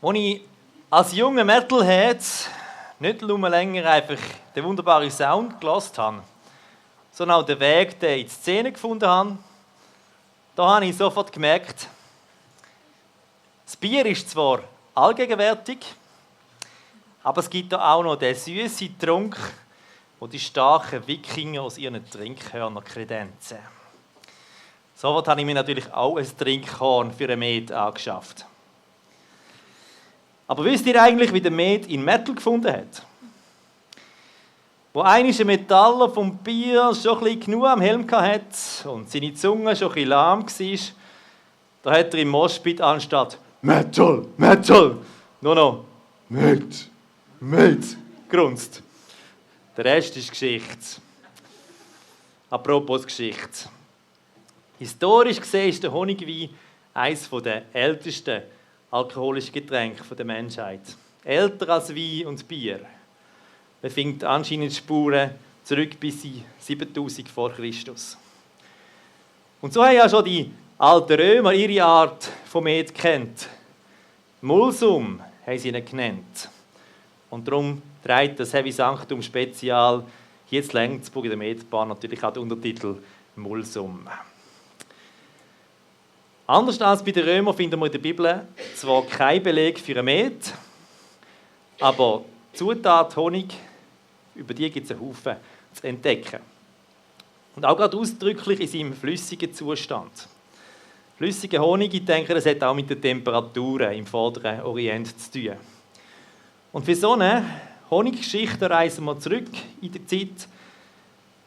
Als ich als junger Metalhead nicht nur länger einfach den wunderbaren Sound gehört habe, sondern auch den Weg in die Szene gefunden habe, da habe ich sofort gemerkt, das Bier ist zwar allgegenwärtig, aber es gibt da auch noch den süßen Trunk, wo die starken Wikinger aus ihren Trinkhörnern kredenzen. Sofort habe ich mir natürlich auch ein Trinkhorn für ein Met angeschafft. Aber wisst ihr eigentlich, wie der Met in Metal gefunden hat? Wo einmal ein Metaller vom Bier schon ein bisschen genug am Helm hatte und seine Zunge schon ein bisschen lahm war, da hat er im Moshpit anstatt «Metal, Metal» nur noch «Met, Met» grunzt. Der Rest ist Geschichte. Apropos Geschichte. Historisch gesehen ist der Honigwein eines der ältesten alkoholischen Getränke der Menschheit. Älter als Wein und Bier. Man findet anscheinend Spuren zurück bis 7000 vor Christus. Und so haben ja schon die alten Römer ihre Art von Met kennt. Mulsum haben sie ihn genannt. Und darum trägt das Heavy Sanctum Spezial hier in Lenzburg in der Metbahn natürlich auch den Untertitel Mulsum. Anders als bei den Römern finden wir in der Bibel zwar keinen Beleg für ein Met, aber die Zutat Honig, über die gibt es einen Haufen zu entdecken. Und auch gerade ausdrücklich in seinem flüssigen Zustand. Flüssiger Honig, ich denke, das hat auch mit den Temperaturen im vorderen Orient zu tun. Und für so eine Honiggeschichte reisen wir zurück in die Zeit,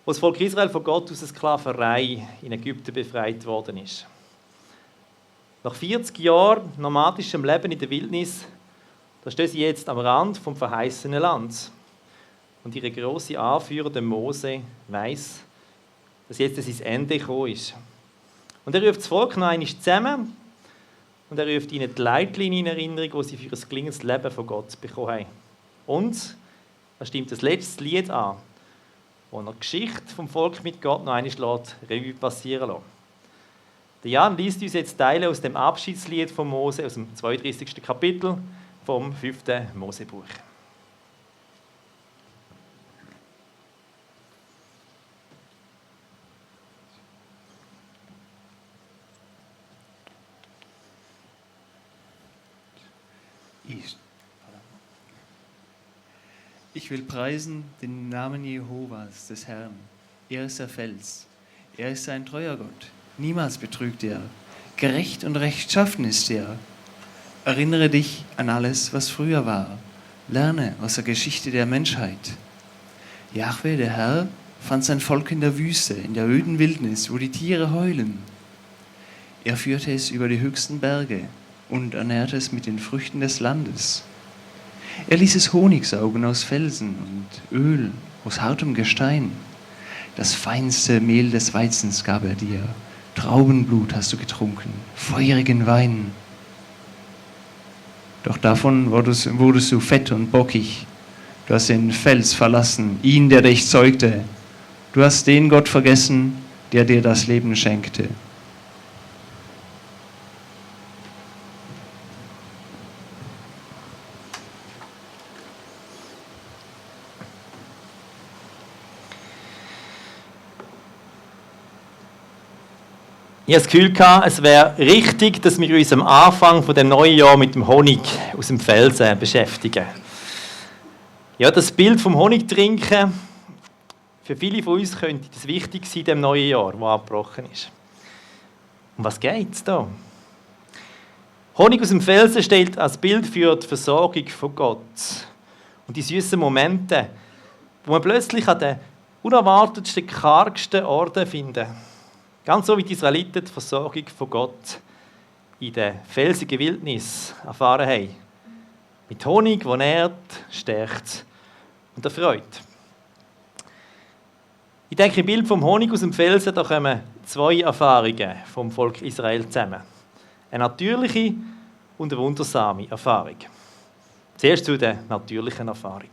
wo das Volk Israel von Gott aus der Sklaverei in Ägypten befreit worden ist. Nach 40 Jahren nomadischem Leben in der Wildnis, da stehen sie jetzt am Rand vom verheißenen Land. Und ihre grosse Anführer, der Mose, weiss, dass jetzt sein Ende gekommen ist. Und er ruft das Volk noch einmal zusammen und er ruft ihnen die Leitlinien in Erinnerung, die sie für ein gelingendes Leben von Gott bekommen haben. Und er stimmt das letzte Lied an, wo er die Geschichte vom Volk mit Gott noch einmal Revue passieren lässt. Der Jan liest uns jetzt Teile aus dem Abschiedslied von Mose, aus dem 32. Kapitel vom 5. Mosebuch. Ich will preisen den Namen Jehovas, des Herrn. Er ist der Fels. Er ist ein treuer Gott. Niemals betrügt er. Gerecht und rechtschaffen ist er. Erinnere dich an alles, was früher war. Lerne aus der Geschichte der Menschheit. Jahwe, der Herr, fand sein Volk in der Wüste, in der öden Wildnis, wo die Tiere heulen. Er führte es über die höchsten Berge und ernährte es mit den Früchten des Landes. Er ließ es Honig saugen aus Felsen und Öl aus hartem Gestein. Das feinste Mehl des Weizens gab er dir. Traubenblut hast du getrunken, feurigen Wein. Doch davon wurdest du fett und bockig. Du hast den Fels verlassen, ihn, der dich zeugte. Du hast den Gott vergessen, der dir das Leben schenkte. Ich hatte das Gefühl, es wäre richtig, dass wir uns am Anfang des neuen Jahres mit dem Honig aus dem Felsen beschäftigen. Ja, das Bild vom Honigtrinken, für viele von uns könnte das wichtig sein in dem neuen Jahr, das abgebrochen ist. Um was geht es da? Honig aus dem Felsen steht als Bild für die Versorgung von Gott. Und die süßen Momente, wo man plötzlich an den unerwartetsten, kargsten Orten findet. Ganz so wie die Israeliten die Versorgung von Gott in der felsigen Wildnis erfahren haben. Mit Honig, der nährt, stärkt und erfreut. Ich denke, im Bild vom Honig aus dem Felsen da kommen zwei Erfahrungen vom Volk Israel zusammen. Eine natürliche und eine wundersame Erfahrung. Zuerst zu der natürlichen Erfahrung.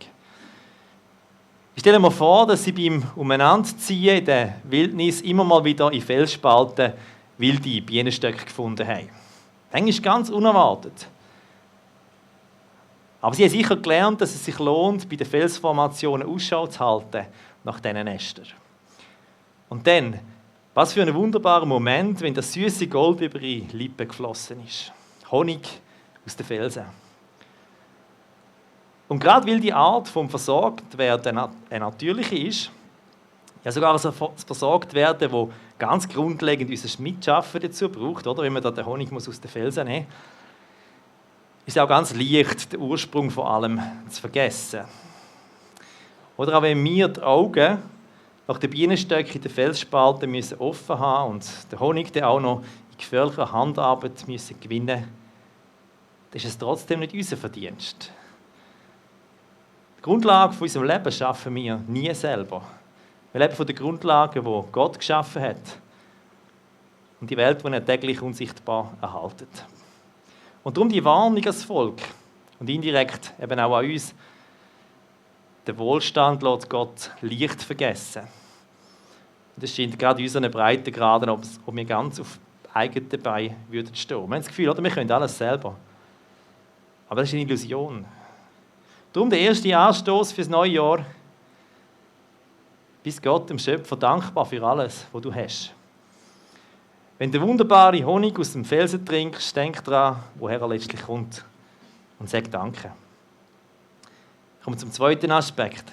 Ich stelle mir vor, dass sie beim Umeinanderziehen in der Wildnis immer mal wieder in Felsspalten wilde Bienenstöcke gefunden haben. Manchmal ganz unerwartet. Aber sie haben sicher gelernt, dass es sich lohnt, bei den Felsformationen Ausschau zu halten nach diesen Nestern. Und dann, was für ein wunderbarer Moment, wenn das süße Gold über ihre Lippen geflossen ist. Honig aus den Felsen. Und gerade weil die Art vom Versorgtwerden eine natürliche ist, ja sogar ein Versorgtwerden, wo ganz grundlegend unser Mitschaffen dazu braucht, oder? Wenn man da den Honig aus den Felsen nehmen muss, ist auch ganz leicht, den Ursprung von allem zu vergessen. Oder auch wenn wir die Augen nach den Bienenstöcken in den Felsspalten müssen offen haben und den Honig dann auch noch in gefährlicher Handarbeit müssen gewinnen, dann ist es trotzdem nicht unser Verdienst. Die Grundlage von unserem Leben schaffen wir nie selber. Wir leben von den Grundlagen, die Gott geschaffen hat und die Welt, die er täglich unsichtbar erhaltet. Und darum die Warnung als Volk und indirekt eben auch an uns, den Wohlstand lässt Gott leicht vergessen. Und es scheint gerade in unseren Breitengraden, ob wir ganz auf eigenen Beinen würden stehen. Wir haben das Gefühl, oder, wir können alles selber. Aber das ist eine Illusion. Darum der erste Anstoß für das neue Jahr: Bist Gott, dem Schöpfer, dankbar für alles, was du hast. Wenn du wunderbare Honig aus dem Felsen trinkst, denk daran, woher er letztlich kommt. Und sag Danke. Kommen wir zum zweiten Aspekt.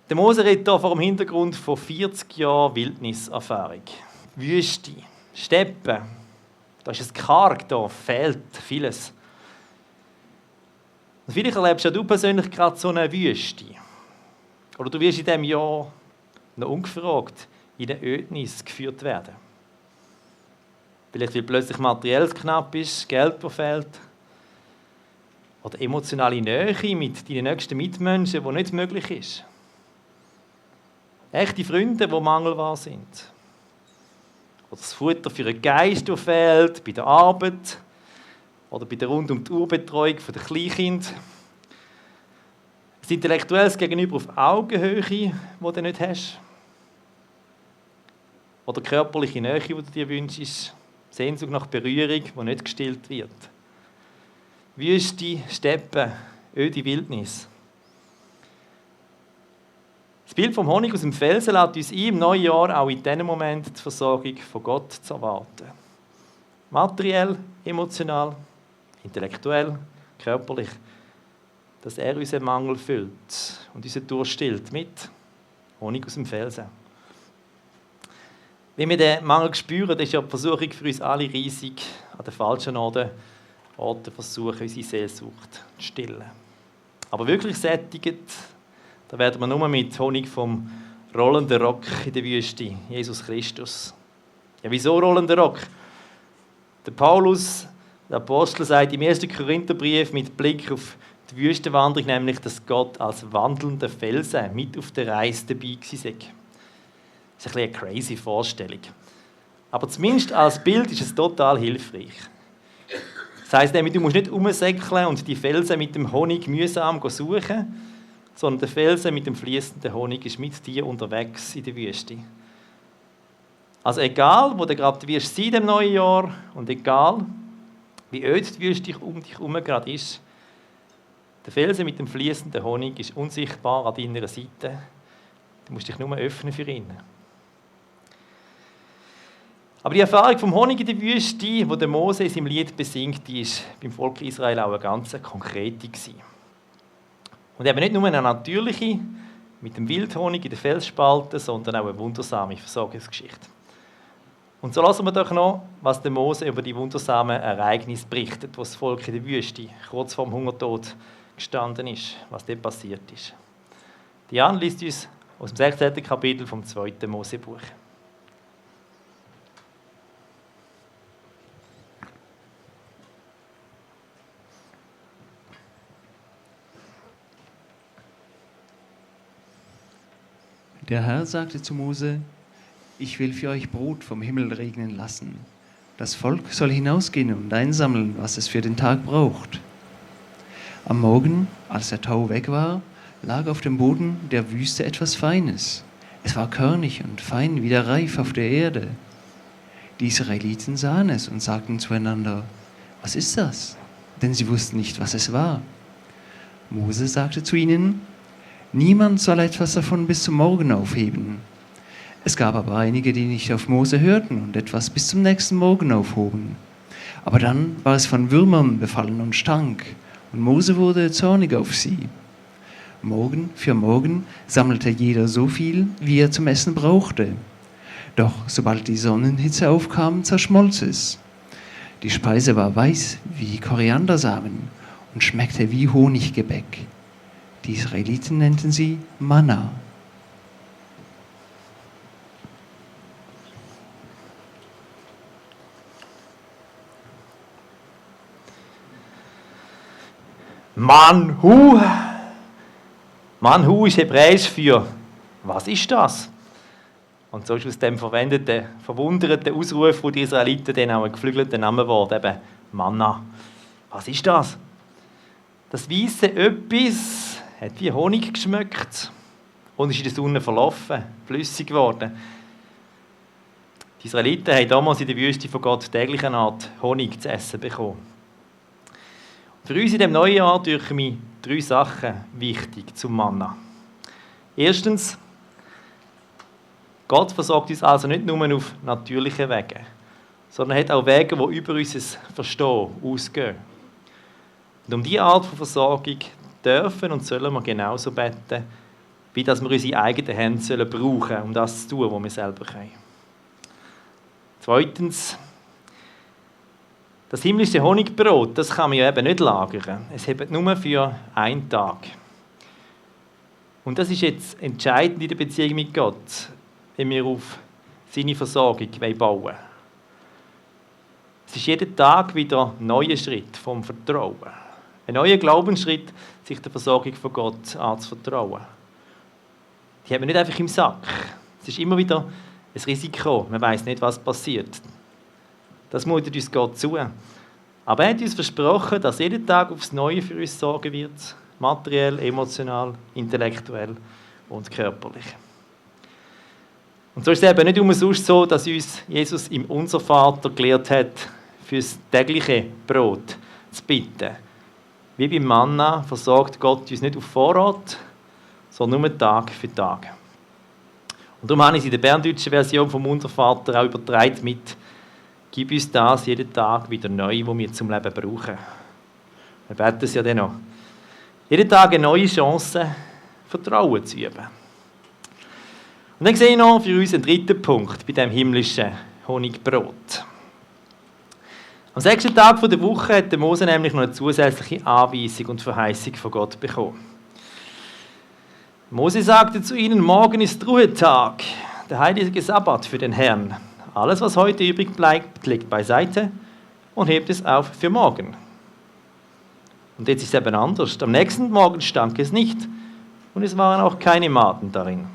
Der Mose redet hier vor dem Hintergrund von 40 Jahren Wildniserfahrung. Wüste, Steppen, da ist es karg, da fehlt vieles. Und vielleicht erlebst du persönlich gerade so eine Wüste. Oder du wirst in diesem Jahr noch ungefragt in eine Ödnis geführt werden. Vielleicht weil plötzlich materiell knapp ist, Geld fehlt. Oder emotionale Nähe mit deinen nächsten Mitmenschen, die nicht möglich ist. Echte Freunde, die mangelbar sind. Oder das Futter für einen Geist, der fehlt, bei der Arbeit. Oder bei der rund um die Uhr Betreuung der Kleinkinder. Das Intellektuelles Gegenüber auf Augenhöhe, das du nicht hast. Oder körperliche Nähe, die du dir wünschst. Sehnsucht nach Berührung, die nicht gestillt wird. Wüste, Steppen, öde Wildnis. Das Bild vom Honig aus dem Felsen lädt uns ein, im neuen Jahr auch in diesem Moment die Versorgung von Gott zu erwarten. Materiell, emotional, intellektuell, körperlich. Dass er unseren Mangel füllt und unseren Durst stillt mit Honig aus dem Felsen. Wenn wir den Mangel spüren, ist ja die Versuchung für uns alle riesig, an den falschen Orten versuchen, unsere Sehnsucht zu stillen. Aber wirklich sättigt, da werden wir nur mit Honig vom rollenden Rock in der Wüste, Jesus Christus. Ja, wieso rollender Rock? Der Paulus, der Apostel, sagt im 1. Korintherbrief mit Blick auf die Wüstenwanderung, nämlich, dass Gott als wandelnder Felsen mit auf der Reise dabei war. Das ist eine crazy Vorstellung. Aber zumindest als Bild ist es total hilfreich. Das heisst nämlich, du musst nicht rumsäckeln und die Felsen mit dem Honig mühsam suchen, sondern der Felsen mit dem fließenden Honig ist mit dir unterwegs in der Wüste. Also egal, wo du gerade wirst sein im neuen Jahr und egal, wie öd die Wüste um dich herum gerade ist, der Felsen mit dem fließenden Honig ist unsichtbar an deiner Seite. Du musst dich nur öffnen für ihn. Aber die Erfahrung vom Honig in der Wüste, die der Mose in seinem Lied besingt, die war beim Volk Israel auch eine ganz konkrete. Und eben nicht nur eine natürliche, mit dem Wildhonig in den Felsspalten, sondern auch eine wundersame Versorgungsgeschichte. Und so lassen wir doch noch, was der Mose über die wundersamen Ereignisse berichtet, wo das Volk in der Wüste kurz vor dem Hungertod gestanden ist, was dort passiert ist. Jan liest uns aus dem 16. Kapitel vom 2. Mosebuch. Der Herr sagte zu Mose: Ich will für euch Brot vom Himmel regnen lassen. Das Volk soll hinausgehen und einsammeln, was es für den Tag braucht. Am Morgen, als der Tau weg war, lag auf dem Boden der Wüste etwas Feines. Es war körnig und fein wie der Reif auf der Erde. Die Israeliten sahen es und sagten zueinander: Was ist das? denn sie wussten nicht, was es war. Mose sagte zu ihnen: Niemand soll etwas davon bis zum Morgen aufheben. Es gab aber einige, die nicht auf Mose hörten und etwas bis zum nächsten Morgen aufhoben. Aber dann war es von Würmern befallen und stank, und Mose wurde zornig auf sie. Morgen für Morgen sammelte jeder so viel, wie er zum Essen brauchte. Doch sobald die Sonnenhitze aufkam, zerschmolz es. Die Speise war weiß wie Koriandersamen und schmeckte wie Honiggebäck. Die Israeliten nannten sie Manna. Manhu. Manhu ist hebräisch für «Was ist das?» Und so ist aus dem verwendeten, verwunderten Ausruf von den Israeliten dann auch ein geflügelter Name geworden, eben Manna. Was ist das? Das weisse Etwas hat wie Honig geschmeckt und ist in der Sonne verlaufen, flüssig geworden. Die Israeliten haben damals in der Wüste von Gott täglich eine Art Honig zu essen bekommen. Für uns in diesem neuen Jahr dürfen mir 3 Sachen wichtig zum Manna. Erstens, Gott versorgt uns also nicht nur auf natürlichen Wegen, sondern hat auch Wege, die über unser Verstehen ausgehen. Und um diese Art von Versorgung dürfen und sollen wir genauso beten, wie dass wir unsere eigenen Hände brauchen sollen, um das zu tun, was wir selber können. Zweitens, das himmlische Honigbrot, das kann man ja eben nicht lagern. Es hebt nur für einen Tag. Und das ist jetzt entscheidend in der Beziehung mit Gott, wenn wir auf seine Versorgung bauen wollen. Es ist jeden Tag wieder ein neuer Schritt vom Vertrauen. Ein neuer Glaubensschritt, sich der Versorgung von Gott anzuvertrauen. Die haben wir nicht einfach im Sack. Es ist immer wieder ein Risiko. Man weiß nicht, was passiert. Das mutet uns Gott zu. Aber er hat uns versprochen, dass jeden Tag aufs Neue für uns sorgen wird. Materiell, emotional, intellektuell und körperlich. Und so ist es eben nicht umsonst so, dass uns Jesus im Unser Vater gelehrt hat, fürs tägliche Brot zu bitten. Wie beim Manna versorgt Gott uns nicht auf Vorrat, sondern nur Tag für Tag. Und darum habe ich es in der berndeutschen Version vom Unser Vater auch übertragen mit: Gib uns das jeden Tag wieder neu, was wir zum Leben brauchen. Wir beten es ja dann noch. Jeden Tag eine neue Chance, Vertrauen zu üben. Und dann sehe ich noch für uns einen 3. Punkt bei diesem himmlischen Honigbrot. Am 6. Tag der Woche hat Mose nämlich noch eine zusätzliche Anweisung und Verheißung von Gott bekommen. Mose sagte zu ihnen: Morgen ist Ruhetag, der heilige Sabbat für den Herrn. Alles, was heute übrig bleibt, legt beiseite und hebt es auf für morgen. Und jetzt ist es eben anders. Am nächsten Morgen stank es nicht und es waren auch keine Maden darin.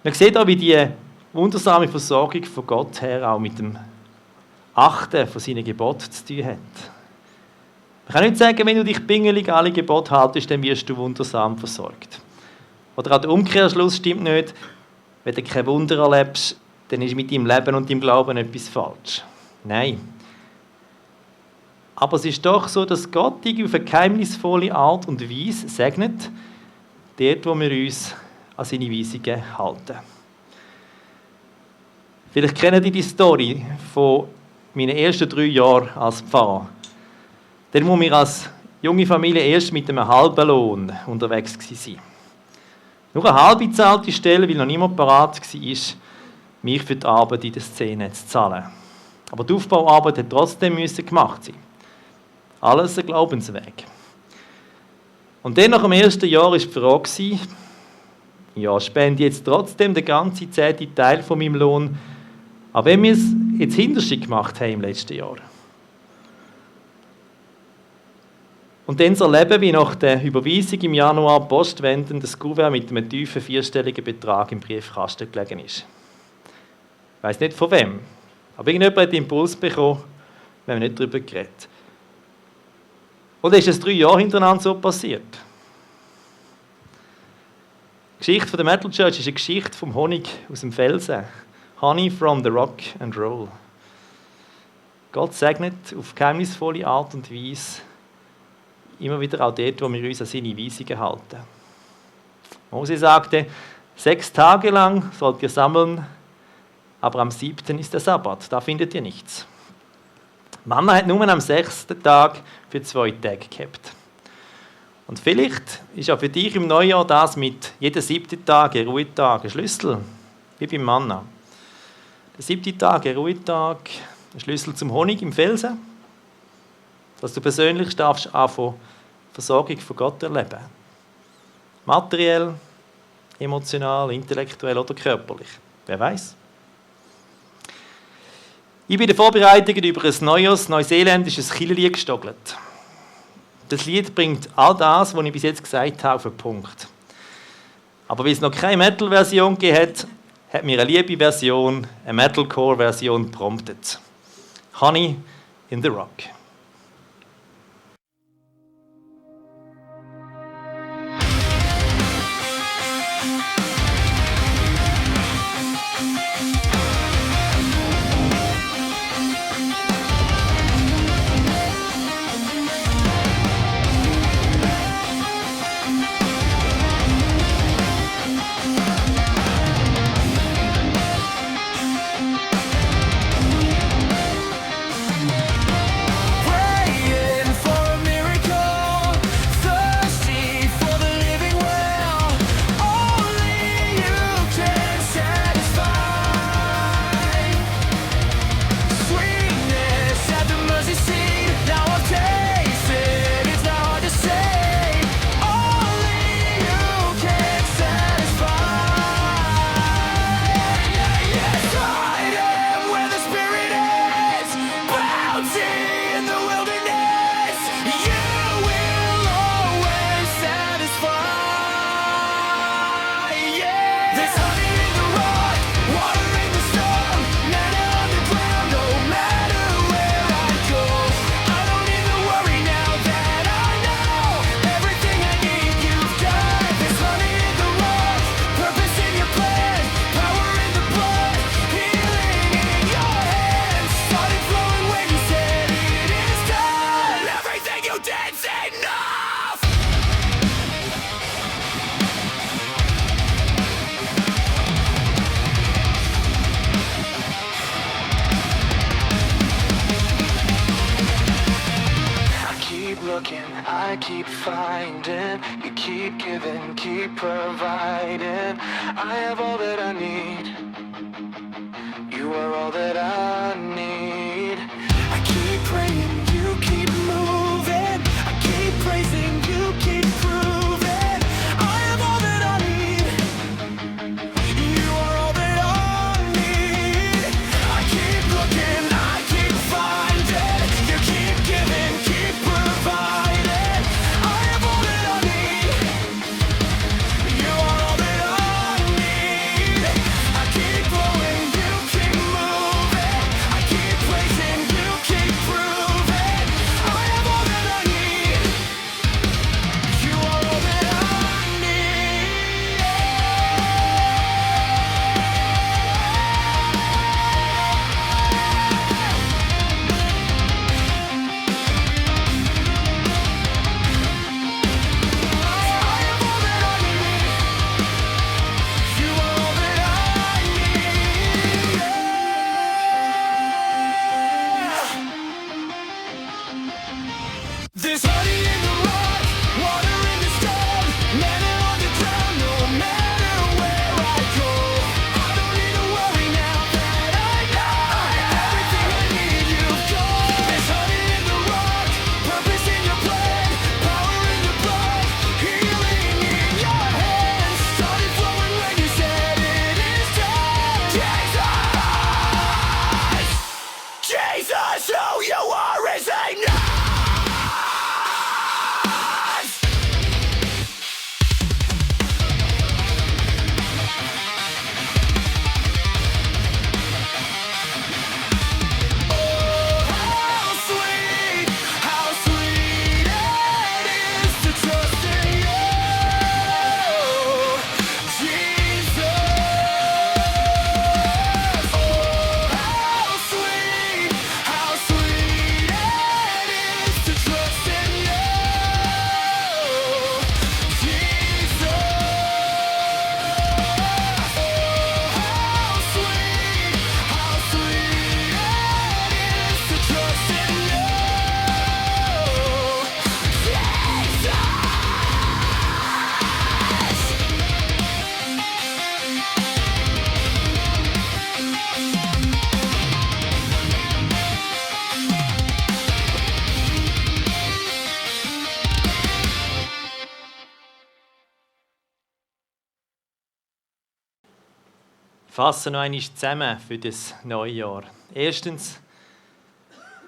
Man sieht auch, wie die wundersame Versorgung von Gott her auch mit dem Achten von seinen Geboten zu tun hat. Man kann nicht sagen, wenn du dich pingelig alle Gebote haltest, dann wirst du wundersam versorgt. Oder auch der Umkehrschluss stimmt nicht. Wenn du kein Wunder erlebst, dann ist mit deinem Leben und deinem Glauben etwas falsch. Nein. Aber es ist doch so, dass Gott auf eine geheimnisvolle Art und Weise segnet, dort, wo wir uns an seine Weisungen halten. Vielleicht kennen Sie die Story von meinen ersten 3 Jahren als Pfarrer. Dann, wo wir als junge Familie erst mit einem halben Lohn unterwegs waren. Nur eine halbe bezahlte Stelle, weil noch niemand bereit war, mich für die Arbeit in der Szene zu zahlen. Aber die Aufbauarbeit musste trotzdem gemacht sein. Alles ein Glaubensweg. Und dann nach dem ersten Jahr war die Frage, ja, spende jetzt trotzdem den ganzen 10. Teil von meinem Lohn, aber wenn wir es jetzt hinterste gemacht haben im letzten Jahr. Und dann zu erleben, wie nach der Überweisung im Januar postwendend das Kuvert mit einem tiefen 4-stelligen Betrag im Briefkasten gelegen ist. Ich weiss nicht von wem, aber irgendjemand hat den Impuls bekommen, wir haben nicht darüber geredet. Und dann ist es 3 Jahre hintereinander so passiert. Die Geschichte der Metal Church ist eine Geschichte vom Honig aus dem Felsen. Honey from the rock and roll. Gott segnet auf geheimnisvolle Art und Weise immer wieder auch dort, wo wir uns an seine Weisungen halten. Mose sagte, 6 Tage lang sollt ihr sammeln, aber am 7. ist der Sabbat, da findet ihr nichts. Manna hat nur am 6. Tag für 2 Tage gehabt. Und vielleicht ist auch für dich im Neujahr das mit jedem 7. Tag, ein Ruhetag, ein Schlüssel, wie beim Manna. Der 7. Tag, ein Ruhetag, ein Schlüssel zum Honig im Felsen, dass du persönlich darfst anfangen, Versorgung von Gott erleben. Materiell, emotional, intellektuell oder körperlich. Wer weiß? Ich bin in den Vorbereitungen über ein neues neuseeländisches Kirchenlied gestogelt. Das Lied bringt all das, was ich bis jetzt gesagt habe, auf den Punkt. Aber weil es noch keine Metal-Version gegeben hat, hat mir eine liebe Version, eine Metalcore-Version promptet. Honey in the Rock. I keep finding, you keep giving, keep providing. I have all that I need, you are all that I need. I keep praying, you keep moving, I keep praising, you keep proving. I have all that I need, you are all that I need. I keep looking, I keep finding, you keep giving, keep providing. There's honey in the rock, water in the stone, manna on the ground, no matter where I go. I don't need to worry now that I know everything I need you've got. There's honey in the rock, purpose in your plan, power in the blood, healing in your hands. Started flowing when you said it is done. Jesus, who you are is enough. How sweet fassen noch einmal zusammen für das neue Jahr. Erstens,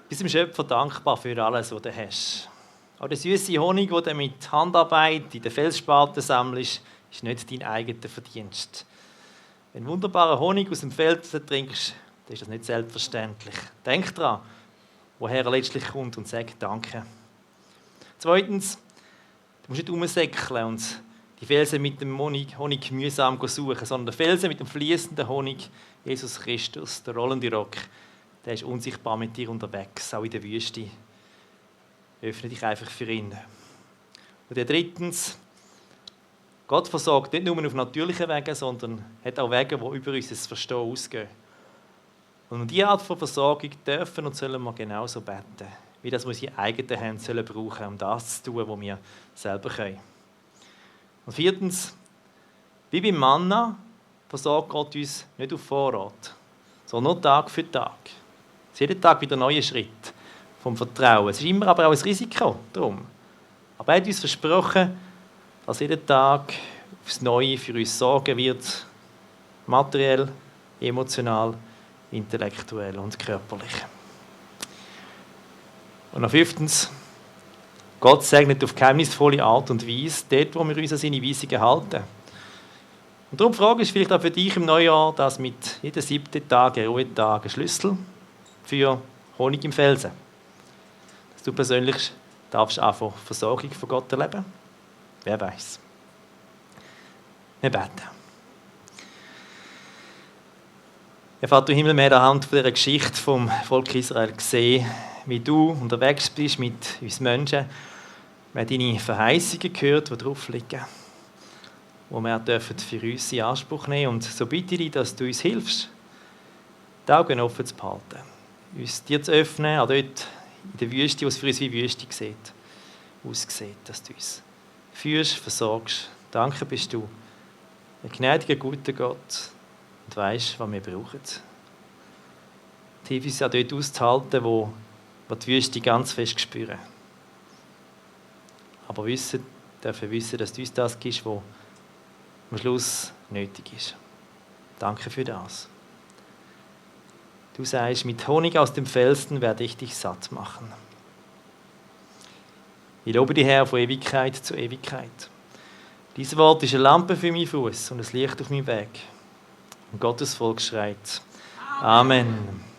bist dem Schöpfer dankbar für alles, was du hast. Auch der süße Honig, den du mit Handarbeit in den Felsspalten sammelst, ist nicht dein eigener Verdienst. Wenn du wunderbaren Honig aus dem Feld trinkst, dann ist das nicht selbstverständlich. Denk daran, woher er letztlich kommt, und sag Danke. Zweitens, du musst nicht rumsäckeln und die Felsen mit dem Honig mühsam suchen, sondern der Felsen mit dem fließenden Honig, Jesus Christus, der rollende Rock, der ist unsichtbar mit dir unterwegs, auch in der Wüste. Öffne dich einfach für ihn. Und drittens, Gott versorgt nicht nur auf natürlichen Wegen, sondern hat auch Wege, die über unser Verstehen ausgehen. Und um diese Art von Versorgung dürfen und sollen wir genauso beten, wie das wir unsere eigenen Hände sollen brauchen, um das zu tun, was wir selber können. Und viertens, wie beim Manna versorgt Gott uns nicht auf Vorrat, sondern nur Tag für Tag. Es ist jeden Tag wieder ein neuer Schritt vom Vertrauen. Es ist immer aber auch ein Risiko darum. Aber er hat uns versprochen, dass jeden Tag aufs Neue für uns sorgen wird, materiell, emotional, intellektuell und körperlich. Und noch fünftens, Gott segnet auf geheimnisvolle Art und Weise dort, wo wir uns an seine Weisungen halten. Und darum die Frage ist vielleicht auch für dich im Neujahr, dass mit jedem 7. Tag, ein Ruhetag, ein Schlüssel für Honig im Felsen. Dass du persönlich darfst einfach Versorgung von Gott erleben. Wer weiß. Wir beten. Herr Vater im Himmel, wir haben anhand von dieser Geschichte vom Volk Israel gesehen, wie du unterwegs bist mit uns Menschen. Wir haben deine Verheißungen gehört, die drauf liegen, die wir dürfen für uns in Anspruch nehmen. Und so bitte ich dich, dass du uns hilfst, die Augen offen zu behalten, uns dir zu öffnen, auch dort in der Wüste, wo es für uns wie Wüste aussieht, dass du uns führst, versorgst. Danke bist du, ein gnädiger, guter Gott, und weisst, was wir brauchen. Hilf uns auch dort auszuhalten, wo die Wüste ganz fest spüren. Aber dürfen wissen, dass du uns das gibst, was am Schluss nötig ist. Danke für das. Du sagst, mit Honig aus dem Felsen werde ich dich satt machen. Ich lobe dich, Herr, von Ewigkeit zu Ewigkeit. Dieses Wort ist eine Lampe für meinen Fuß und ein Licht auf meinem Weg. Und Gottes Volk schreit: Amen.